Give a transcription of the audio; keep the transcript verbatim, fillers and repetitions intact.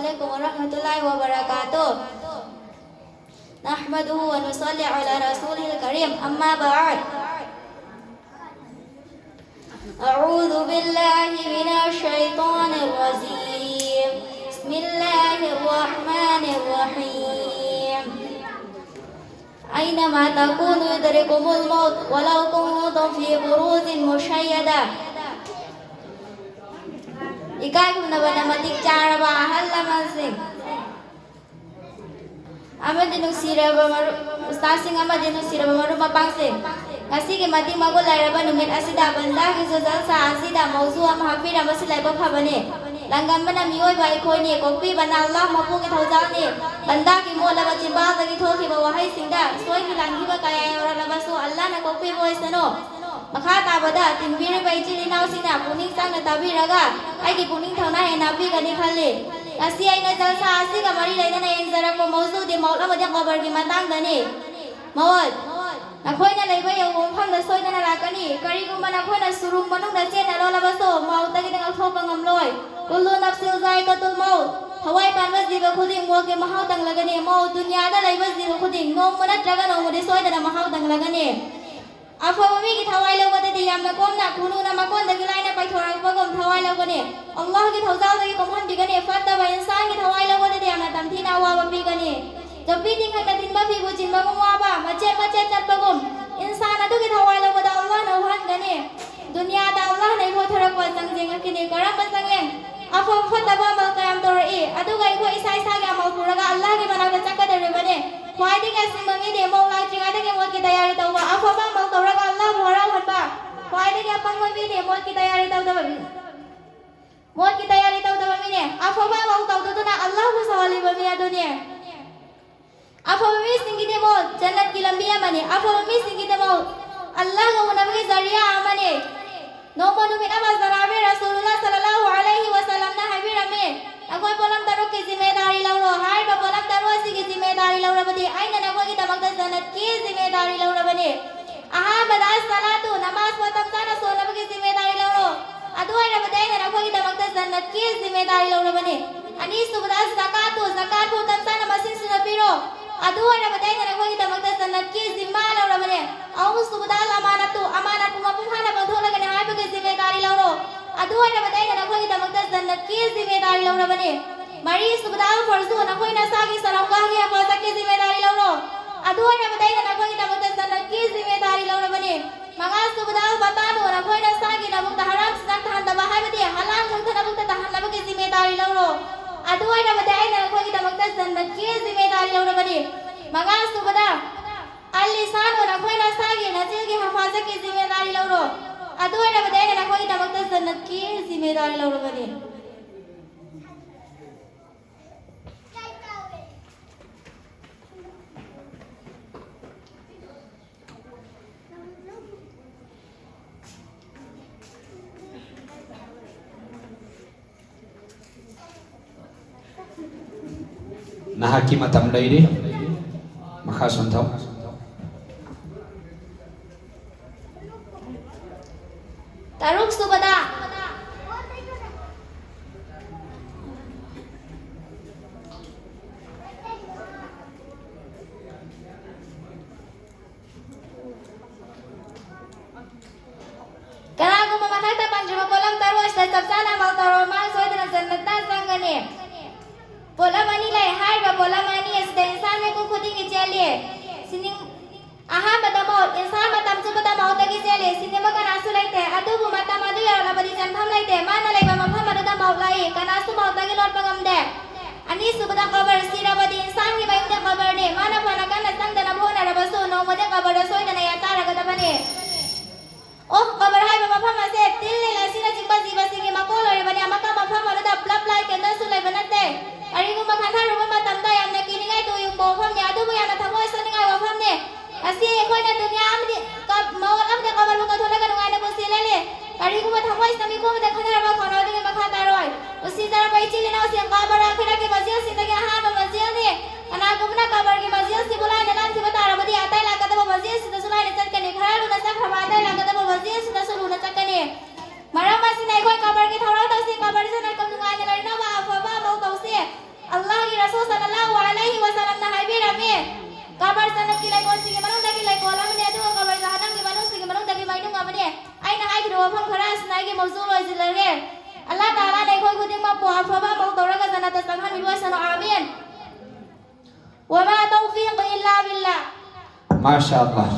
عليكم ورحمة الله وبركاته. نحمده ونصلي على رسوله الكريم. أما بعد. أعوذ بالله من الشيطان الرجيم. بسم الله الرحمن الرحيم. أينما تكونوا يدرككم الموت ولو كنتم في بروج مشيدة. ꯏꯀꯥꯏ ꯈꯨꯝꯅꯕꯅ ꯃꯇꯤꯛ ꯆꯥꯔꯕ ꯑꯍꯜ ꯂꯃꯟꯁꯤꯡ ꯑꯃꯗꯤ ꯅꯨꯡꯁꯤꯔꯕ ꯃꯔꯨꯞ, ꯎꯁꯇꯥꯗꯁꯤꯡ ꯑꯃꯗꯤ ꯅꯨꯡꯁꯤꯔꯕ ꯃꯔꯨꯞ ꯃꯄꯥꯡꯁꯤꯡ, ꯉꯁꯤꯒꯤ ꯃꯇꯤꯛ ꯃꯒꯨꯟ ꯂꯩꯔꯕ ꯅꯨꯃꯤꯠ ꯑꯁꯤꯗ ꯕꯟꯗꯥꯒꯤꯁꯨ ꯖꯜꯁꯥ ꯑꯁꯤꯗ ꯃꯧꯖꯨ ꯑꯃ ꯍꯥꯞꯄꯤꯔꯝꯕꯁꯤ ꯂꯥꯏꯕꯛ ꯐꯕꯅꯤ꯫ ꯂꯥꯡꯒꯟꯕꯅ ꯃꯤꯑꯣꯏꯕ ꯑꯩꯈꯣꯏꯅꯤ, ꯀꯣꯛꯄꯤꯕꯅ ꯑꯜꯂꯥꯍ ꯃꯄꯨꯒꯤ ꯊꯧꯖꯥꯜꯅꯤ꯫ ꯕꯟꯗꯥꯒꯤ ꯃꯣꯠꯂꯕ ꯆꯤꯟꯕꯥꯜꯗꯒꯤ ꯊꯣꯛꯈꯤꯕ ꯋꯥꯍꯩꯁꯤꯡꯗ ꯁꯣꯏꯈꯤ ꯂꯥꯟꯈꯤꯕ ꯀꯌꯥ ꯌꯥꯎꯔꯛꯂꯕꯁꯨ ꯑꯜꯂꯥꯍꯅ ꯀꯣꯛꯄꯤꯕ ꯑꯣꯏꯁꯅꯨ꯫ ꯃꯈꯥ ꯇꯥꯕꯗ ꯇꯤꯟꯕꯤꯔꯤꯕ ꯏꯆꯤꯜ ꯏꯅꯥꯎꯁꯤꯡꯅ ꯄꯨꯛꯅꯤꯡ ꯆꯪꯅ ꯇꯥꯕꯤꯔꯒ ꯑꯩꯒꯤ ꯄꯨꯛꯅꯤꯡ ꯊꯧꯅꯥ ꯍꯦꯟꯅ ꯍꯥꯞꯄꯤꯒꯅꯤ ꯈꯜꯂꯤ꯫ ꯉꯁꯤ ꯑꯩꯅ ꯖꯜꯁꯥ ꯑꯁꯤꯒ ꯃꯔꯤ ꯂꯩꯅꯅ ꯌꯦꯡꯖꯔꯛꯄ ꯃꯧꯖꯨꯗꯤ ꯃꯧꯠ ꯑꯃꯗꯤ ꯀꯕꯔꯒꯤ ꯃꯇꯥꯡꯗꯅꯤ꯫ ꯃꯧꯠ, ꯅꯈꯣꯏꯅ ꯂꯩꯕ ꯌꯧꯕ ꯃꯐꯝꯗ ꯁꯣꯏꯗꯅ ꯂꯥꯛꯀꯅꯤ꯫ ꯀꯔꯤꯒꯨꯝꯕ ꯅꯈꯣꯏꯅ ꯁꯨꯔꯨꯡ ꯃꯅꯨꯡꯗ ꯆꯦꯟꯅ ꯂꯣꯜꯂꯕꯁꯨ ꯃꯧꯠꯇꯒꯤꯗꯤ ꯉꯥꯛꯊꯣꯛꯄ ꯉꯝꯂꯣꯏ꯫ ꯀꯨꯜꯂꯨ ꯅꯐꯁꯤꯟ ꯖꯥꯏꯀꯥꯇꯨꯜ ꯃꯧꯠ꯫ ꯊꯋꯥꯏ ꯄꯥꯟꯕ ꯖꯤꯕ ꯈꯨꯗꯤꯡ ꯃꯣꯠꯀꯤ ꯃꯍꯥꯎ ꯇꯪꯂꯒꯅꯤ꯫ ꯃꯧꯠ ꯗꯨꯅꯤꯌꯥꯗ ꯂꯩꯕ ꯖꯤꯕ ꯈꯨꯗꯤꯡ ꯅꯣꯡꯃ ꯅꯠꯇ꯭ꯔꯒ ꯅꯣꯡꯃꯗꯤ ꯁꯣꯏꯗꯅ ꯃꯍꯥꯎ ꯇꯪꯂꯒꯅꯤ꯫ ꯑꯐꯕ ꯃꯤꯒꯤ ꯊꯋꯥꯏ ꯂꯧꯕꯗꯗꯤ ꯌꯥꯝꯅ ꯀꯣꯝꯅ ꯈꯨꯅꯨꯅ ꯃꯀꯣꯟꯗꯒꯤ ꯂꯥꯏꯅ ꯄꯥꯏꯊꯣꯔꯛꯄꯒꯨꯝ ꯊꯋꯥꯏ ꯂꯧꯒꯅꯤ꯫ ꯑꯜꯂꯥꯍꯒꯤ ꯊꯧꯖꯥꯜꯗꯒꯤ ꯀꯣꯝꯍꯟꯕꯤꯒꯅꯤ꯫ ꯐꯠꯇꯕ ꯏꯟꯁꯥꯟꯒꯤ ꯊꯋꯥꯏ ꯂꯧꯕꯗꯗꯤ ꯌꯥꯝꯅ ꯇꯝꯊꯤꯅ ꯑꯋꯥꯕ ꯄꯤꯒꯅꯤ꯫ ꯆꯧꯀꯤ ꯇꯤꯡꯈꯪꯅ ꯊꯤꯟꯕ ꯐꯤꯕꯨ ꯆꯤꯟꯕꯒꯨꯝ ꯋꯥꯕ, ꯃꯆꯦꯠ ꯃꯆꯦꯠ ꯆꯠꯄꯒꯨꯝ ꯏꯟꯁꯥꯟ ꯑꯗꯨꯒꯤ ꯊꯋꯥꯏ ꯂꯧꯕꯗ ꯑꯜꯂꯥꯍꯅ ꯋꯥꯍꯟꯒꯅꯤ꯫ ꯗꯨꯅꯤꯌꯥꯗ ꯑꯜꯂꯥꯍꯅ ꯏꯍꯣꯊꯔꯛꯄ ꯆꯪꯖꯦꯡ ꯑꯀꯤꯅꯤ꯫ ꯀꯔꯝꯕ ꯆꯪꯌꯦꯡ? ꯑꯐꯕ ꯐꯠꯇꯕ ꯑꯃꯜ ꯀꯌꯥꯝ ꯇꯧꯔꯛꯏ, ꯑꯗꯨꯒ ꯑꯩꯈꯣꯏ ꯏꯁꯥ ꯏꯁꯥꯒꯤ ꯑꯃꯜ ꯄꯨꯔꯒ ꯑꯜꯂꯥꯍꯒꯤ ꯃꯅꯥꯛꯇ ꯆꯠꯀꯗꯧꯔꯤꯕꯅꯤ꯫ ꯈ꯭ꯋꯥꯏꯗꯒꯤ ꯑꯁꯤꯡꯕ ꯃꯤꯗꯤ ꯃꯧꯠ ꯂꯥꯛꯇ꯭ꯔꯤꯉꯩꯗꯒꯤ ꯃꯣꯠꯀꯤ ꯇꯌꯥꯔꯤ ꯇꯧꯕ, ꯑꯐꯕ ꯑꯃꯜ ꯇꯧꯔꯒ ꯑꯜꯂꯥꯍꯕꯨ ꯍꯔꯥꯎꯍꯟꯕ꯫ ꯈ꯭ꯋꯥꯏꯗꯒꯤ ꯑꯄꯪꯕ ꯃꯤꯗꯤ ꯃꯣꯠꯀꯤ ꯇꯌꯥꯔꯤ ꯇꯧꯗꯕ ꯃꯤ, ꯃꯣꯠꯀꯤ ꯇꯌꯥꯔꯤ ꯇꯧꯗꯕ ꯃꯤꯅꯦ꯫ ꯑꯐꯕ ꯑꯃꯜ ꯇꯧꯗꯗꯨꯅ ꯑꯜꯂꯥꯍꯕꯨ ꯁꯥꯎꯍꯜꯂꯤꯕ ꯃꯤ ꯑꯗꯨꯅꯤ꯫ ꯑꯐꯕ ꯃꯤꯁꯤꯡꯒꯤꯗꯤ ꯃꯧꯠ ꯖꯟꯅꯠꯀꯤ ꯂꯝꯕꯤ ꯑꯃꯅꯤ꯫ ꯑꯐꯕ ꯃꯤꯁꯤꯡꯒꯤꯗꯤ ꯃꯧꯠ ꯑꯜꯂꯥꯍꯒ ꯎꯅꯕꯒꯤ ꯖꯔꯤꯌꯥ ꯑꯃꯅꯤ꯫ ꯅꯣꯡꯃ ꯅꯨꯃꯤꯠ ꯑꯃ ꯖꯅꯥꯕꯤ ꯔꯁꯨꯂꯨꯜꯂꯥꯍ ꯁꯜꯂꯜꯂꯥꯍꯨ ꯑꯂꯩꯍꯤ ꯋꯁꯜꯂꯝꯅ ꯍꯥꯏꯕꯤꯔꯝꯃꯤ, "ꯅꯈꯣꯏ ꯄꯣꯠꯂꯝ ꯇꯔꯨꯛꯀꯤ ꯖꯤꯝꯃꯦꯗꯥꯔꯤ ꯂꯧꯔꯣ꯫ ꯍꯥꯏꯔꯤꯕ ꯄꯣꯠꯂꯝ ꯇꯔꯨꯛ ꯑꯁꯤꯒꯤ ꯖꯤꯝꯃꯦꯗꯥꯔꯤ ꯂꯧꯔꯕꯗꯤ ꯑꯩꯅ ꯅꯈꯣꯏꯒꯤꯗꯃꯛꯇ ꯖꯟꯅꯠꯀꯤ ꯖꯤꯝꯃꯦꯗꯥꯔꯤ ꯂꯧꯔꯕꯅꯤ꯫ ꯑꯍꯥꯟꯕꯗ ꯁꯂꯥꯇꯨ, ꯅꯃꯥꯖ ꯃꯇꯝ ꯆꯥꯅ ꯁꯣꯟꯅꯕꯒꯤ ꯖꯤꯝꯃꯦꯗꯥꯔꯤ ꯂꯧꯔꯣ꯫ ꯑꯗꯨ ꯑꯣꯏꯔꯕꯗꯤ ꯑꯩꯅ ꯅꯈꯣꯏꯒꯤꯗꯃꯛꯇ ꯖꯟꯅꯠꯀꯤ ꯖꯤꯝꯃꯦꯗꯥꯔꯤ ꯂꯧꯔꯕꯅꯤ꯫ ꯑꯅꯤꯁꯨꯕꯗ ꯑꯗꯨ ꯑꯣꯏꯔꯕꯗꯤ ꯑꯩꯅ ꯅꯈꯣꯏꯒꯤꯗꯃꯛꯇ ꯖꯟꯅꯠꯀꯤ ꯖꯤꯝꯃꯥ ꯂꯧꯔꯕꯅꯦ꯫ ꯑꯍꯨꯝꯁꯨꯕꯗ ꯑꯜ ꯑꯃꯥꯅꯠꯇꯨ, ꯑꯃꯥꯅꯠꯄꯨ ꯃꯄꯨꯡ ꯐꯥꯅ ꯄꯥꯡꯊꯣꯛꯂꯒꯅꯤ ꯍꯥꯏꯕꯒꯤ ꯖꯤꯝꯃꯦꯗꯥꯔꯤ ꯂꯧꯔꯣ꯫ ꯑꯗꯨ ꯑꯣꯏꯔꯕꯗꯤ ꯑꯩꯅ ꯅꯈꯣꯏꯒꯤꯗꯃꯛꯇ ꯖꯟꯅꯠꯀꯤ ꯖꯤꯝꯃꯦꯗꯥꯔꯤ ꯂꯧꯔꯕꯅꯦ꯫ ꯃꯔꯤꯁꯨꯕꯗ ꯑꯜ ꯐꯔꯖꯨ, ꯅꯈꯣꯏ ꯅꯁꯥꯒꯤ ꯁꯔꯝꯒꯥꯍꯒꯤ ꯍꯤꯐꯥꯖꯠꯀꯤ ꯖꯤꯝꯃꯦꯗꯥꯔꯤ ꯂꯧꯔꯣ꯫ ꯑꯗꯨ ꯑꯣꯏꯔꯕꯗꯤ ꯑꯩꯅ ꯅꯈꯣꯏꯒꯤꯗꯃꯛꯇ ꯖꯟꯅꯠꯀꯤ ꯖꯤꯝꯃꯦꯗꯥꯔꯤ ꯂꯧꯔꯕꯅꯦ꯫ ꯃꯉꯥꯁꯨꯕꯗ ꯑꯜ ꯕꯇꯥꯅꯨ, ꯅꯈꯣꯏ ꯅꯁꯥꯒꯤ ꯅꯕꯨꯛꯇ ꯍꯔꯥꯝ ꯆꯤꯟꯖꯥꯛ ꯇꯥꯍꯟꯗꯕ, ꯍꯥꯏꯕꯗꯤ ꯍꯂꯥꯜ ꯉꯥꯛꯇ ꯅꯕꯨꯛꯇ ꯇꯥꯍꯟꯅꯕꯒꯤ ꯖꯤꯝꯃꯦꯗꯥꯔꯤ ꯂꯧꯔꯣ꯫ ꯑꯗꯨ ꯑꯣꯏꯔꯕꯗꯤ ꯑꯩꯅ ꯅꯈꯣꯏꯒꯤꯗꯃꯛꯇ ꯖꯟꯅꯠꯀꯤ ꯖꯤꯝꯃꯦꯗꯥꯔꯤ ꯂꯧꯔꯕꯅꯤ꯫ ꯃꯉꯥꯁꯨꯕꯗ ꯑꯜ ꯂꯤꯁꯥꯅꯨ, ꯅꯈꯣꯏ ꯅꯁꯥꯒꯤ ꯅꯆꯤꯟꯒꯤ ꯍꯤꯐꯥꯖꯠꯀꯤ ꯖꯤꯝꯃꯦꯗꯥꯔꯤ ꯂꯧꯔꯣ꯫ ꯑꯗꯨ ꯑꯣꯏꯔꯕꯗꯤ ꯑꯩꯅ ꯅꯈꯣꯏꯒꯤꯗꯃꯛꯇ ꯖꯟꯅꯠꯀꯤ ꯖꯤꯝꯃꯦꯗꯥꯔꯤ ꯂꯧꯔꯕꯅꯤ꯫ ꯅꯍꯥꯛꯀꯤ ꯃꯇꯝ ꯂꯩꯔꯤ꯫ ꯃꯈꯥ ꯁꯣꯟꯊꯧ꯫ ꯇꯔꯨꯛ ꯁꯨꯕꯗ꯫ ꯀꯅꯥꯒꯨꯝꯕ ꯃꯊꯛꯇ ꯄꯟꯈ꯭ꯔꯤꯕ ꯄꯣꯠꯂꯝ ꯇꯔꯨꯛ ꯑꯁꯤꯗ ꯆꯞ ꯆꯥꯅ ꯑꯃꯜ ꯇꯧꯔꯕ ꯃꯥꯡ ꯁꯣꯏꯗꯅ ꯖꯟꯅꯠꯇ ꯆꯪꯒꯅꯤ꯫ ꯄꯣꯠꯂꯝ ꯑꯅꯤ ꯂꯩ꯫ ꯍꯥꯏꯔꯤꯕ ꯄꯣꯠꯂꯝ ꯑꯅꯤ ꯑꯁꯤꯗ ꯏꯟꯁꯥꯟ ꯃꯤꯀꯨꯞ ꯈꯨꯗꯤꯡꯒꯤ ꯆꯦꯜꯂꯤ꯫ ꯁꯤꯅꯤꯡ-, ꯑꯍꯥꯟꯕꯗ ꯃꯧꯠ, ꯏꯟꯁꯥꯟ ꯃꯇꯝ ꯆꯨꯞꯄꯗ ꯃꯧꯠꯇꯒꯤ ꯆꯦꯜꯂꯤ꯫ ꯁꯤꯅꯤꯡꯕ ꯀꯅꯥꯁꯨ ꯂꯩꯇꯦ꯫ ꯑꯗꯨꯕꯨ ꯃꯇꯝ ꯑꯗꯨ ꯌꯧꯔꯛꯂꯕꯗꯤ ꯆꯦꯟꯐꯝ ꯂꯩꯇꯦ꯫ ꯃꯥꯅ ꯂꯩꯕ ꯃꯐꯝ ꯑꯗꯨꯗ ꯃꯧꯠ ꯂꯥꯛꯏ꯫ ꯀꯅꯥꯁꯨ ꯃꯧꯠꯇꯒꯤ ꯂꯣꯠꯄ ꯉꯝꯗꯦ꯫ ꯑꯅꯤꯁꯨꯕꯗ ꯀꯕꯔ, ꯁꯤꯔꯕꯗꯤ ꯏꯟꯁꯥꯟꯒꯤ ꯃꯌꯨꯝꯗ ꯀꯕꯔꯅꯤ꯫ ꯃꯥꯅ ꯐꯅ ꯀꯟꯅ ꯆꯪꯗꯅꯕ ꯍꯣꯠꯅꯔꯕꯁꯨ ꯅꯣꯡꯃꯗꯤ ꯀꯕꯔꯗ ꯁꯣꯏꯗꯅ ꯌꯥꯇꯥꯔꯒꯗꯕꯅꯤ꯫ ꯑꯣ, ꯀꯕꯔ ꯍꯥꯏꯕ ꯃꯐꯝ ꯑꯁꯦ ꯇꯤꯟ, ꯂꯤꯟ ꯑꯁꯤꯅꯆꯤꯡꯕ ꯖꯤꯕꯁꯤꯡꯒꯤ ꯃꯀꯣꯜ ꯑꯣꯏꯔꯕꯅꯤ꯫ ꯑꯃꯀ ꯃꯐꯝ ꯑꯗꯨꯗ ꯕ꯭ꯂꯕ ꯂꯥꯏꯠ ꯀꯦꯟꯗꯜꯁꯨ ꯂꯩꯕ ꯅꯠꯇꯦ꯫ ꯀꯔꯤꯒꯨꯝꯕ ꯈꯟꯊꯔꯨꯕ ꯃꯇꯝꯗ ꯌꯥꯝꯅ ꯀꯤꯅꯤꯡꯉꯥꯏ ꯇꯨ ꯌꯨꯡꯕ ꯋꯥꯐꯝꯅꯤ, ꯑꯗꯨꯕꯨ ꯌꯥꯝꯅ ꯊꯃꯣꯏ ꯁꯣꯛꯅꯤꯡꯉꯥꯏ ꯋꯥꯐꯝꯅꯤ꯫ ꯉꯁꯤ ꯑꯩꯈꯣꯏꯅ ꯗꯨꯅꯤꯌꯥ ꯑꯃꯗꯤ ꯀ-, ꯃꯑꯣꯜ ꯑꯃꯗꯤ ꯀꯕꯔꯕꯨ ꯀꯠꯊꯣꯛꯂꯒ ꯅꯨꯡꯉꯥꯏꯅ ꯄꯨꯟꯁꯤ ꯂꯦꯜꯂꯤ꯫ ꯀꯔꯤꯒꯨꯝꯕ ꯊꯃꯣꯏꯁꯤꯅ ꯃꯤꯀꯨꯞ ꯑꯃꯗ ꯈꯟꯅꯔꯕ ꯈꯧꯅꯥꯎꯗꯒꯤ ꯃꯈꯥ ꯇꯥꯔꯣꯏ꯫ ꯅꯨꯡꯁꯤꯖꯔꯕ ꯏꯆꯤꯜ ꯏꯅꯥꯎꯁꯤꯡ, ꯀꯕꯔ ꯑꯥꯈꯤꯔꯥꯠꯀꯤ ꯃꯖꯤꯜꯁꯤꯡꯗꯒꯤ ꯑꯍꯥꯟꯕ ꯃꯖꯤꯜꯅꯤ꯫ ꯀꯅꯥꯒꯨꯝꯕꯅ ꯀꯕꯔꯒꯤ ꯃꯖꯤꯜꯁꯤꯕꯨ ꯂꯥꯏꯅ ꯂꯥꯟꯈꯤꯕ ꯇꯥꯔꯕꯗꯤ, ꯑꯇꯩ ꯂꯥꯛꯀꯗꯕ ꯃꯖꯤꯜꯁꯤꯗꯁꯨ ꯂꯥꯏꯅ ꯆꯠꯀꯅꯤ꯫ ꯈꯔ ꯂꯨꯅ ꯆꯠꯈ꯭ꯔꯕ ꯑꯇꯩ ꯂꯥꯛꯀꯗꯕ ꯃꯖꯤꯜꯁꯤꯗꯁꯨ ꯂꯨꯅ ꯆꯠꯀꯅꯤ꯫ ꯃꯔꯝ ꯑꯁꯤꯅ ꯑꯩꯈꯣꯏ ꯀꯕꯔꯒꯤ ꯊꯧꯔꯥꯡ ꯇꯧꯁꯤ, ꯀꯕꯔꯁꯤꯗ ꯅꯨꯡꯉꯥꯏꯅ ꯂꯩꯅꯕ ꯑꯐꯕ ꯑꯃ ꯇꯧꯁꯤ꯫ ꯑꯜꯂꯥꯍꯒꯤ ꯔꯁꯨꯜ ꯁꯜꯂꯜꯂꯥꯍꯨ ꯑꯂꯩꯍꯤ ꯋꯁꯜꯂꯝꯅ ꯍꯥꯏꯕꯤꯔꯝꯃꯤ, ꯀꯕꯔ ꯖꯟꯅꯠꯀꯤ ꯂꯩꯀꯣꯜꯁꯤꯡꯒꯤ ꯃꯅꯨꯡꯗꯒꯤ ꯂꯩꯀꯣꯜ ꯑꯃꯅꯤ, ꯑꯗꯨꯒ ꯀꯕꯔ ꯖꯍꯟꯅꯝꯒꯤ ꯃꯅꯨꯡꯁꯤꯡꯒꯤ ꯃꯅꯨꯡꯗꯒꯤ ꯃꯩꯅꯨꯡ ꯑꯃꯅꯤ꯫ ꯑꯩꯅ ꯍꯥꯏꯈꯤꯕ ꯋꯥꯐꯝ ꯈꯔ ꯑꯁꯤꯅ ꯑꯩꯒꯤ ꯃꯧꯖꯨ ꯂꯣꯏꯁꯤꯜꯂꯒꯦ꯫ ꯑꯜꯂꯥꯍ ꯇꯥꯂꯥꯅ ꯑꯩꯈꯣꯏ ꯈꯨꯗꯤꯡꯃꯛꯄꯨ ꯑꯐꯕ ꯃꯧ ꯇꯧꯔꯒ ꯖꯟꯅꯠꯇ ꯆꯪꯍꯟꯕꯤꯕ ꯑꯣꯏꯁꯅꯨ꯫ ꯑꯥꯃꯤꯟ꯫ وما توفيقي إلا بالله. ꯃꯥꯁꯥ ꯑꯜꯂꯥꯍ꯫